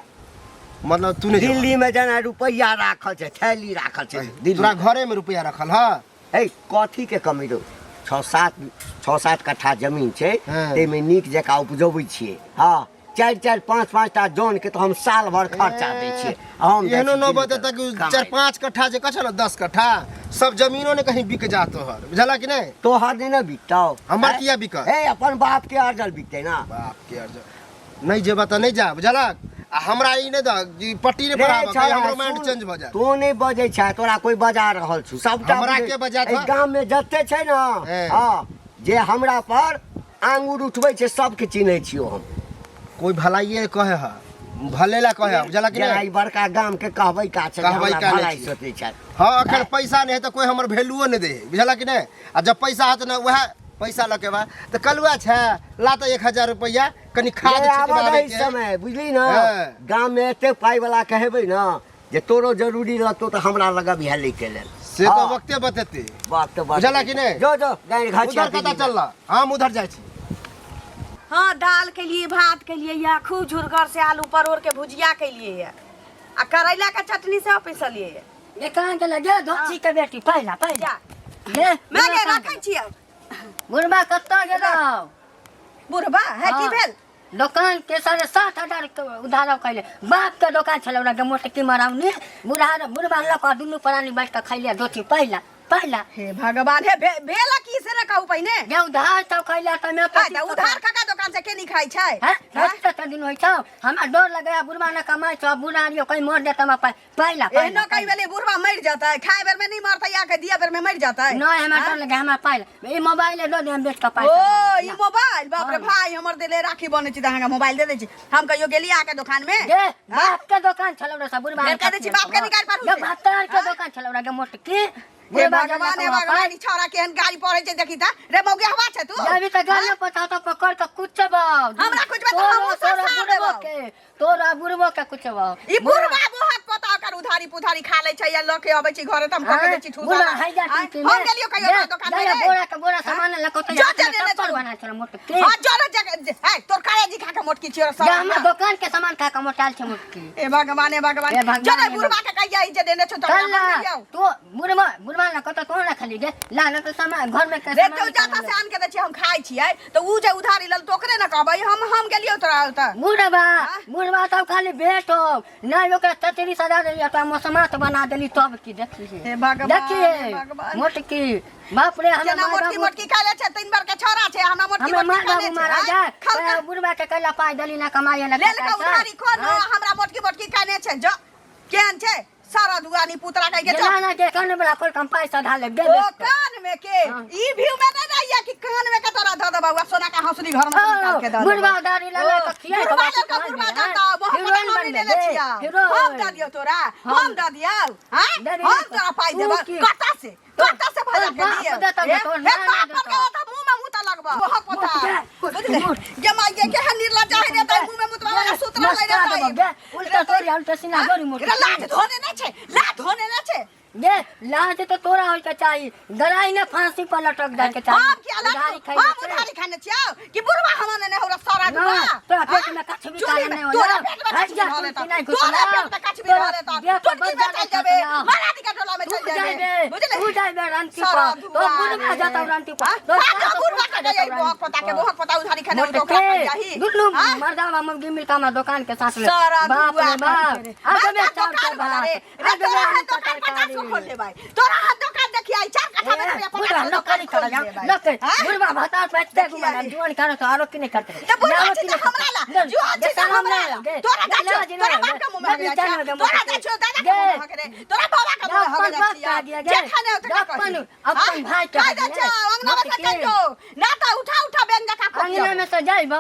मतलब तू नहीं जेबा।
दिल्ली में जेना रुपैआ राखल छै थैली राखल छै दिल्ली
तोरा घरे में रुपया रखल हा
हे कथी के कमी रौ छओ सात कट्ठा जमीन छै
हँ।
ताहिमे नीक जकाँ उपजबै छियै हँ चारि चारि पाँच पाँच टा जन के तऽ हम साल भर खर्चा दै छियै आ हम जाइ
एहनो
छी
नौबत
दिल्ली
एतऽ कि
कमाइ।
4 5 कट्ठा जे कहै ने 10 कट्ठा सब जमीनो ने कहीं बिक जा तोहर बुझला कि नहि
तोहर नहि ने बिकतौ
हमर किया बिकत?
हे अपन बाप के अर्जल बिकतै ना
बाप के अर्जल नहि जेबा तऽ नहि जा बुझलक आ हमरा ई नहि दह कि पट्टी नहि
रे
पढ़ाबऽ
छौड़ा,
कहीं हमरो माइंड
सुन,
चेंज भऽ जायत
तू नहि बजै छै तोरा कोई बजा रहल छौ सबटा
हमरा
बुझै-
के बजात
एहि
हँ?
गाम में जते छै ने
हे।
हँ जे हमरा पर आंगुर उठबै छै सबके चिन्है छियौ हम
कोई भलाइए कहे है भले ला कहे है बुझलक कि
जेना
नहि
ई बड़का गाम के कहबै का छै जे
कहबै
हमरा
का नहि
भलाई
छियै।
सोचै छै
हाँ अखन पैसा नहीं है तो कोई हमर वैल्यूओ नहीं दे है बुझलक कि नहीं आ जब पैसा हत ना वएह पैसा लऽ के बाद तऽ कलुआ छै ला तऽ 1000 रुपैआ कनि खाद
रे, आबऽ
छिटबाबै
दही
के
समय बुझली ना
हाँ।
गाम में एते पाई वाला कहेबै ना जे तोरो जरूरी लगतो तऽ हमरा लगबिहे लै के लेल
से तऽ
हाँ,
वक्ते बतेतै
बात तऽ बात
बुझला कि नहि?
जो जो गाड़ि घाची
उधर कतऽ चलला हम उधर जाइ छी
हाँ दाल के लिए भात के लिए या खूब झुरगर से आलू परोड़ के भुजिया के लिए या आ करैला के चटनी से पिसलिए या
ये कहाँ गेलै गे धोती के बेटी पहिला पहिला
जा
गे
मैं गे रखै छियै
बुढ़बा कतऽ गेलौ
बुढ़बा है की
हाँ।
भेल
दोकान के 7500 के उधार कैले बाप के दोकान छलै ओकरा के मोटकी मराउनी बुढ़ा बुढ़बा लऽ कऽ दुनू प्राणी बैठ कऽ खैले धोती पहिला पहिला
हे भगवान हे भेल की से न कहू पहिने
जे उधार सब खैला तऽ मे
है तऽ उधार खा दोकान से के नहीं खाइ छै
हैं
हैं?
तऽ दिन होइ छौ हमरा डर लगैया बुढ़बा न कमाइ छौ बुढ़ा लियो कहीं मर जेतै हमरा पाइ पहिला
एहनो कई बेले बुढ़बा मर जाता है खाए बेर में नहीं मरता या के दिया बेर में मर जाता है
नहीं हमरा डर लगे हमरा पाइ ई मोबाइल दऽ दे हम बेच कऽ पाइ
ओ ई मोबाइल बाप रे भाई हमर देले राखी बनै छी तऽ अहाँके मोबाइल दे दै छी हम कहियो गेली अहाँके दोकान में
गे बाप के दोकान छलौ रे सब बुढ़बा
फेर कह दै छी बाप के निकालि पारू
गे
से।
भातार के दोकान छलौ रे गे मोटकी
हे भगवान हे भगवान ई छौड़ा केहन गाड़ी पढ़ै छै देखी तऽ रे मौगे हवा छै तू
अभी तऽ गाड़ी पता तो पकड़ के कुचबौ
हमरा कुचबे तऽ हमहूँ
तोरा
ससार
बुढ़बो
देबौ।
के तोरा बुढ़बो के कुचबौ
ई बुढ़बा बोहत पता ओकर उधारी पुधारी खा लै छै या लऽ के अबै छै घरे तऽ हम कऽ के दै छी ठूसा
बुढ़बा है जा
आँय, हम गेलियो कहियो तोरा दोकान में रे
बोरा के बोरा सामान लऽ के
जो जो लेने
चप्पल
चलू।
बना छल मोटकी
हाँ जो ना जगह है तोर काले जी खा के मोटकी छियो
जा हमरा दोकान के सामान खा के मोटाल छै मोटकी
हे भगवान हे भगवान
हे भगवान,
जो ना
हे
बुढ़बा के कहिया ई जे देने छौ तोरा
चल
हम
ना
दियौ
तू बुढ़बा बुढ़बा ना कतऽ तोहर रखली गे ला ना तऽ सामान घर में के
रे
सामान
तू जाता से आन के दै छियै हम खाइ छियै तऽ ऊ जे उधारी लेल तऽ ओकरे ने कहबै हम हम गेलियौ तोरा ओतऽ
बुढ़बा बुढ़बा सब खाली भेट हो नहीं ओकरा चचरी सजा देली तो मसमात बना देली तब की देखी
हे भगवान,
देखिए
हे भगवान।
मोटकी बाप रे
केना
हमरा
मोटकी मोटकी खाइ ले छै तीन बार के छौड़ा छै हमरा मोटकी
हमरा
मोटकी
मार
खाइ
बाबू
ले छै
मारा
आँय?
जाए
खल खल
बुढ़बा के कैला पाइ देली ना कमाई ना
लेल के उधारी कोनो हमरा मोटकी मोटकी खाने छै जो केहन छै सारा दुआनी पुतरा कह के जो
ना ना के कान वाला खोल कम पैसा ढाले दे
ओ कान में के ई व्यू में नहीं रहिया कि कान में के तोरा धऽ देबा सोना का हंसुली घर में से निकाल के दऽ देबा।
बुढ़बा दाढ़ी लगा के खिया
बुढ़बा लड़का बुढ़बा जाता बहुत
हीरोइन
हम
बन
लेले छिया हम दऽ दियौ तोरा हम दऽ दियौ हां
दे दियौ।
हम तोरा पाइ
तू
देबा
की?
कत्ता से कत्ता से भजा के
बाप
दियौ
देता
हे
तोर
हे
नाना
बाप पर
देता।
के ओता मुंह में मुता लगबा बहुत पता
मोट
बुझले गे माय गे केहन निर्लज्ज है रे ताई मुंह में मुतवा वाला सूत्र ले रे ताई
उल्टा तोरी उल्टा सीना गोरी मोट
रे लाज धोने नै छै लाज धोने नै छै
गे लाज तो तोरा होय के चाही गराई ने फांसी पर लटक जाय के चाही
हम किया
उधारी
लाज
खैले
हम
छै।
उधारी खाने छियौ कि बुढ़वा हम ने हमरा सारा
ना,
दुआ
तोरा पेट में कछ भी
चूल्ही
काला
में
नहीं होला।
तोरा पेट में
हट
कछ
जा,
भी धरे
तुलसी नहीं
तोरा
घुसला।
पेट में कछ भी
तोरा
धरे ता
देह पर
चुटकी में
बज्जर
चल जेबे
खसला।
महारानी के टोला में
तू
चल जेबे
जाइबे
बुझले
तू जाइबे रांची
सारा
पर तो
दुआ
बुढ़वा
रे।
जाता रांची पर
हाँ?
तो
हाँ,
सारा
तो बुढ़वा के
जाता
जाई
रांची
बोहक पता के
पर।
बोहक पता उधारी खाने
मोटे
तो ओकरा
के,
पर जाही
दुनू
हाँ?
मर्दावा मौगी मिलका हमरा दोकान के साथ ले
सारा
बाप
दुआ
रे बाप
करके रे।
आगे में
बड़का
चाउर के
दोकान वाला
भात
रे। रे
आगे में
तोरा है
आलू
दोकान
के
50 गो
तरकारी।
खोल लेबै तोरा है दोकान देखिया 4 कट्ठा में
ए,
रुपया
बुढ़वा
50 गो
नौकरी
दोकान खोल
कर जा
लेबै
नौकरी
हाँ?
बुढ़वा भाता पे एते
देखिया
घुमा
रे।
जुआन खाना तो आरो की नहीं करते
तऽ बुढ़वा
आरो
छै
की
तऽ
नहीं
हमरा ला
करते।
जुआन छै
गे,
तऽ
शरम
हमरा
नहि
ला
गे,
तोरा
गे,
जाइ छौ
लाज
तोरा
नहि
बाप के मुँह में
गे,
हग जाइ
गे,
छौ तोरा जाइ छौ दादा के मुँह में हग रे तोरा बाबा के मुँह में हग
अपन
जाइ
बाप
छियै
के दिया गे।
जे खाने होतै
अपन
कही
अपन भाई के
खाइ जाइ
दिया।
छौ अंगना में से
मोटकी।
चल जो ना तऽ उठा उठा बेंग जकाँ खोपियौ
अंगना में से जाइब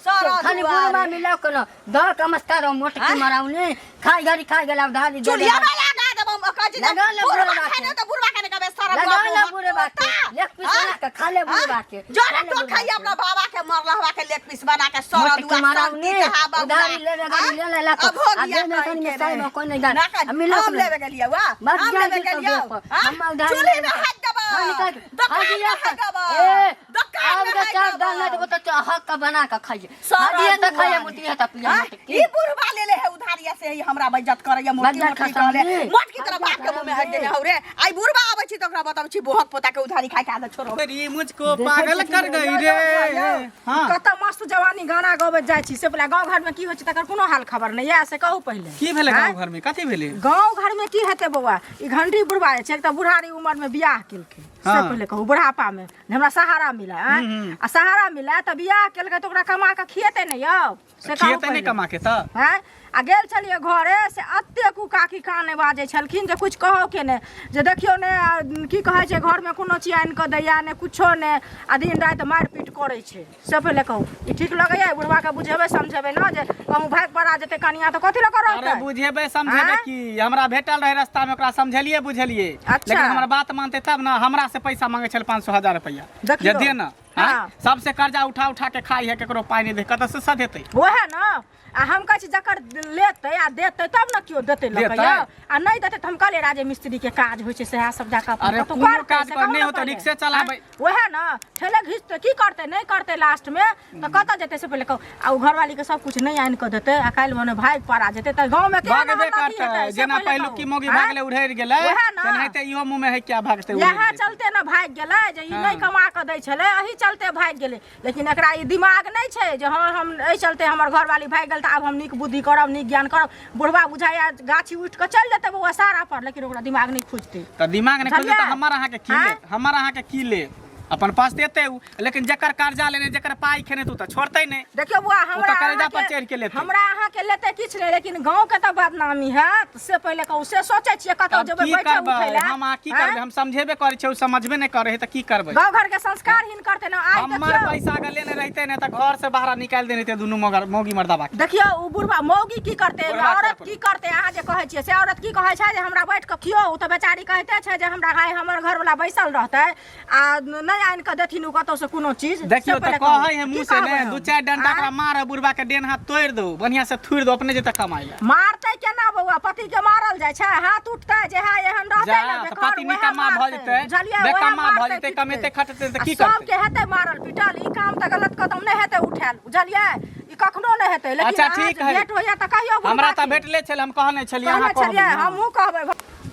सारा
खाली
दुआरे।
बुढ़वा मिलाओ के न दह कमस्कार मोटकी
आँय?
मराउने खाई घड़ी खाई गेला उधारी दे
चुल्हिया
देला।
में लगा देबौ कहै छी जे
लगा ले
बुढ़वा
बुढ़वा
खाने
के।
तऽ बुढ़वा के ने कहबै सारा
लगा
दुआ
ले
बुढ़वा
बुढ़वा के
कुत्ता।
लेग पीस
हाँ?
बना के खा ले बुढ़वा के
जो
खा
रे
ले
तो
बुढ़वा
खाइए
के।
अपना बाबा के मरलहवा के लेग पीस बना के सारा
मोटकी
दुआ
मराउने
शांति कहाबा
उधारी लेवे गाड़ी ले ले ला
अब हो
आ
गया
दे में
कहीं
में
के
साई
रे।
में कोई नहीं जान
ना कर,
आ मिलो
हम लेवे गेलियै वा
बस
हम
जा
लेवे
जी तो
गेलियै
देख
हाँ?
हम उधारी
चूल्ही
लेवे
में हाथ देबौ
हाँ, निकाल।
दोकान
हाँ,
में
दिया
हाथ देबौ
ए,
दोकान
आब
में
के
है
चार दाल
देबौ।
ना देबो तो हक का बना के खाइए।
सारा
हदिए त खाइए
दुआर।
मुतिए त पिए
आँय,
मोटकी।
ई बुढ़वा ले ले है उधारिया से ही हमरा बेइज्जत करैया मोटकी
बज्जर
मोटकी
खसम
कहले
रे।
मोटकी तोरा बाप के मुंह में हट देने हौ रे। आई बुढ़वा आबै छी त ओकरा बताबै छी बोहक पोता के उधारी खाय के आदत छोड़ो।
री मुझको पागल कर गई रे। हाँ
कत मस्त जवानी गाना गबैत जाइ छी से पहिले गाँव घर में की होइ छै तकर कोनो हाल खबर नहि यऽ, से कहू पहिले।
की भेलै गाँव घर में? कथी भेलै
गाँव घर में की हेतै बौआ, ई घंटी बुढ़वा जे छै, एक तऽ बुढ़ारी उमर में बियाह केलकै। से
हाँ।
पहिले कहू, बुढ़ापा में जे हमरा सहारा मिले, आँय? आ सहारा मिले तऽ बियाह केलकै तऽ ओकरा कमा कऽ खिएतै ने यौ, से कहू
खिएतै नहि
पहिले।
कमा के तऽ?
आँय? आ गेल छलियै घरे से एतेक उ काकी काने बाजै छलखिन जे किछु कहौ के नहि, जे देखियौ ने की कहै छै, घरमे कोनो चीज आनि कऽ दैया ने किछो नहि, आ दिन राति मारि पीट करै छै। से पहिले कहू, ई ठीक लगैया? बुढ़वाके बुझेबै समझेबै ने जे कहूँ भागि पड़ा जेतै कनिया तऽ कथी लऽ कऽ
अरे
रहतै?
बुझेबै समझेबै
आँय?
की, हमरा भेटल रहै रास्ता में, ओकरा समझेलियै बुझेलियै।
अच्छा।
लेकिन हमर बात मानतै तब ने। हमरा से पैसा मांगै छल 500 1000 रुपैआ
देखियौ।
जे दे ने।
हाँ।
आँय? सबसे कर्जा उठा उठा के खाइ है, केकरो पाइ नहि दे, कतऽ से सधेतै?
ओएह ने, आ हम कहै छी जकर लेतै आ देतै तब ने केओ देतै लऽ कऽ
देतै?
यौ। आ नहि देतै तऽ हम कहलियै राजे मिस्त्री के काज होइ छै सएह सब जाकऽ अपन
अरे
कतौ
कोनो
करतै,
काज
से
पर
कहू
नहि
ने
होतै,
पहिले।
रिक्शे चलाबै।
आँय? ओएह ने ठेले घिचतै, की करतै नहि करतै लास्ट में तऽ कतऽ जेतै से पहिले कहू। आ ओ घरवाली के सब कुछ नहि आनि कऽ देतै आ काल्हि भने भागि पड़ा जेतै तऽ गाँव में केहन
भागबे
उन्नति
करतै
हेतै, से
जेना
पहिले
पहिलुकी
कहू।
मौगी
आँय?
भागलै उड़ैड़ गेलै,
ओएह ने।
तेनाहिते इहो मुँह में है क्या भागतै उड़ैड़
इएह
जेतै।
चलते ने भागि गेलै जे ई
हाँ।
नहि कमा कऽ दै छलै, एहि चलते भागि गेलै। लेकिन एकरा ई दिमाग नहि छै जे हँ हम एहि चलते हमर घरवाली भागि गेल तऽ आब हम नीक बुद्धि करब, नीक ज्ञान करब। बुढ़वा बुझाइया गाछी उठि कऽ चलि जेतै बौआ सारा पर, लेकिन ओकरा दिमाग नहि खुजतै।
तऽ दिमाग नहि खुजतै तऽ
बुझलियै?
हमर अहाँके की
आँय?
लेत? हमर अहाँके की लेत? अपन पछतेतै उ, लेकिन जकर कर्जा लेने, जकर पाइ खेने, तऽ उ तऽ छोड़तै नहि।
देखियौ बौआ, हमरा
तऽ करेजा पर
अहाँके-
चढ़ि के लेतै।
हमरा अहाँके लेतै किछु नहि, लेकिन गाँव के तऽ बदनामी हैत, से पहिले कहू। से सोचै छियै कतौ
आब
जेबै
की
बैठे
करबै
उठै लए।
हम? अहाँ की
आँय?
करबै? हम समझेबे करै छियै, उ समझबे नहि करै है तऽ की करबै?
गाँव घर के संस्कारहीन करतै ने आइ।
हमर
देखियौ
पैसा अगर लेने रहिते ने तऽ घर से बाहर निकालि देने रहिते दुनू मगर मौगी मर्दाबा के।
देखियौ उ बुढ़वा मौगी की करतै,
बुढ़वा
औरत
के
की करतै? अहाँ जे कहै छियै से औरत की कहै छै जे हमरा बैठ कऽ खियौ? उ तऽ बेचारी कहिते छै जे हमरा हाय हमर घरवला बैसल रहतै आ नहि आनि कऽ देथिन उ कतौ से कोनो चीज। से
देखियौ तऽ
पहिले कहू।
कहै है
की
मुँह से
कहबै
ने
हम?
दू चारि डंटा
आँय?
ओकरा मार, बुढ़बा के डेन हाथ तोड़ि दो, बढ़िया से थुड़ि दो, अपने जेतै कमाइ लए।
मारतै केना बौआ? पति के मारल जाइ छै? हाथ उठतै जे है एहन रहतै
जा
ने
तऽ
बेकार,
पति
वएह
निकम्मा भऽ
मारतै।
जेतै,
बुझलियै? वएह
बेकम्मा भऽ
मारतै,
जेतै,
पीटतै।
कमेतै खटतै तऽ
आ
की करतै?
सबके हेतै मारल पीटल? ई काम तऽ गलत कदम नहि हेतै उठायल, बुझलियै? ई कखनो नहि हेतै। लेकिन
अच्छा,
अहाँ
ठीक
जे
है।
भेट होइया तऽ कहियौ बुढ़बा
हमरा तऽ
के।
भेटले छल, हम कहने छलियै।
कहने
अहाँ कहबै?
छलियै, हमहूँ कहबै।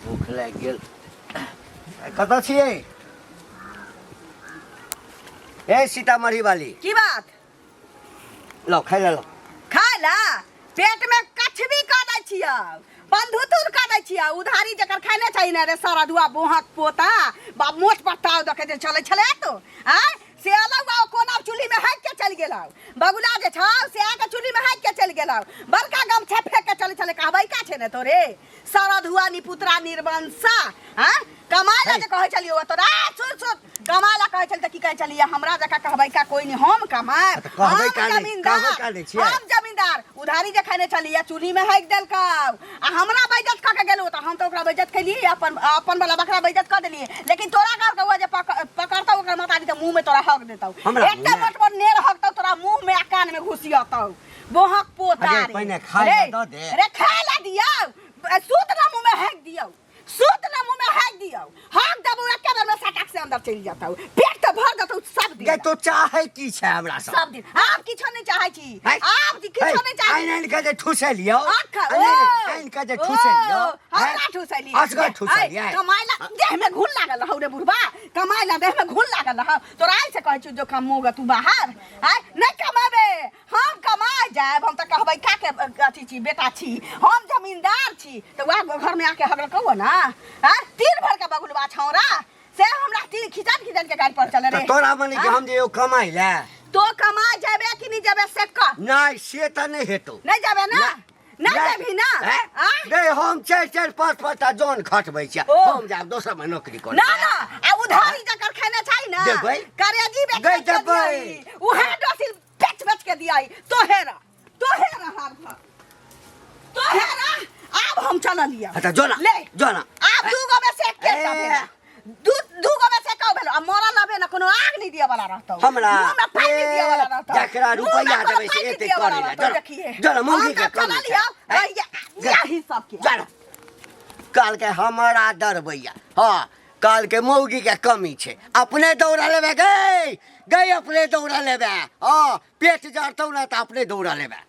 भूख लागि गेल। कतऽ छियै ए सीतामढ़ी वाली?
की बात?
लो खाइ ले लो।
खाय ला पेट में कछबी कऽ दै छियौ, बंधुतुर कऽ दै छियौ। उधारी जकर खाने चाही ने रे सरदुआ बोहक पोता, बाप मोट पत्ता देखै जे चलै छलै तो आँय, से अलग ओ कोना चूल्ही में हाकि के चलि गेलौ। बगुला जे छौ से आके चूल्ही में हाकि के चलि गेलौ। बड़का गमछा फेंक के चलै छलै, कहबै का छै ने तोरे सरधुआ निपुत्रा निर्वंशा। आँय, कमाय ला जे कहै छलियौ तोरा, सुन सुन, कमाय ला कहै छली तऽ की कहै छलियै? हमरा जकाँ कहबै का कोई नहीं, हम कमाएब,
तऽ कहबै
हम
का नहि,
जमींदार,
कहबै का नहि छियै?
हम जमींदार। उधारी जे खाने छलियै चूल्ही में हाकि देलकौ आ हमरा बेइज्जत कऽ के गेलौ। तऽ हम तऽ ओकरा बेइज्जत केलियै, अपन अपन वाला बकरा बेइज्जत कऽ देलियै, लेकिन तोरा घर के ओ जे पकड़तौ ओकर मातारी तऽ मुँह में तोरा हक देतौ।
हमरा
एकटा
मुँह में?
मोट मोट नेर हकतौ तोरा मुँह में आ कान में घुसियतौ बोहक पोता
अगे,
रे।
पहिने खाय ला
रे,
दऽ दे।
रे खाय ला दियौ, सूत ना मुँह में हाकि दियौ, सूत ना मुँह में हाकि दियौ। हक देबौ एके बेर में सटाक से अंदर चलि जेतौ, पेट तऽ भर देतौ सब दिन।
गे तो चाहे की छै हमरा सब?
सब दिन आब किछो नहि चाहै छी, आब किछो नहि चाहै।
आनि आनि के जे ठुसेलियौ,
आँख
आनि आनि के जे ठुसेलियौ,
हमरा ठुसैली?
असगर ठुसलियै।
कमाइ ला देह में घुन लागल रहौ रे बुढ़बा, कमाइ ला देह में घुन लागल रहौ तोरा। आइ से कहै छियौ जो कमोगे तू बाहर। आइ नहि कमेबे? हम कमा जायब। हम तऽ कहबै का के अथी छी, बेटा छी, हम जमींदार छी। तऽ वएह घर में आके हगलकौ ना आँय, तीन भर के बगुलबा छौड़ा से हमरा तीन खिचन खिचन के गाड़ी पर चले
तऽ
रे।
तोरा मने कि हम जे एगो कमाइ लए
तो कमा जेबे कि नहीं जेबे से कह।
नहि, से तऽ नहि हेतौ।
नहीं जेबे ना? नहीं जेबही ना?
हैं?
आँय?
नहीं, हम चारि चारि पाँच पाँच टा जन खटबै छियै।
ओ।
हम जायब दोसर में नौकरी करे।
ना ना, आ उधारी जकर खेने छै ना
देबै।
करेजी बेच
गई
बेच के
देबै।
दियाई, उहे डोसिल बेच बेच के दियाई। तोहेरा तोहेरा हाथ भर तोहेरा। आब हम चललियै।
अच्छा जो ना।
ले।
जो ना।
आब दू गो में से एके टा
ए।
भेल, दू दू गो में से एको भेल। आ मरल अबे ना कोनो आग नहीं दिए वाला रहतौ,
हमरा
मुंह में पानि नहीं दिए वाला रहतौ,
जकरा
मुंह में
रुपैआ
कोनो
देबै से
पानि नहीं
एते
दिए वाला
करै ला।
रहतौ,
जो ना,
देखिए।
जो ना, मौगी
हम
के
तऽ
कमी छै।
चललियै,
हैं?
रहिया, यही सबके।
जो ना। कहलकै हमरा डरबैया, हँ, कहलकै मौगी के कमी छै, अपने दौड़ा लेबै गे। गई अपने दौड़ा लेबे। हाँ, पेट जरतौ ना तऽ अपने दौड़ा लेबे।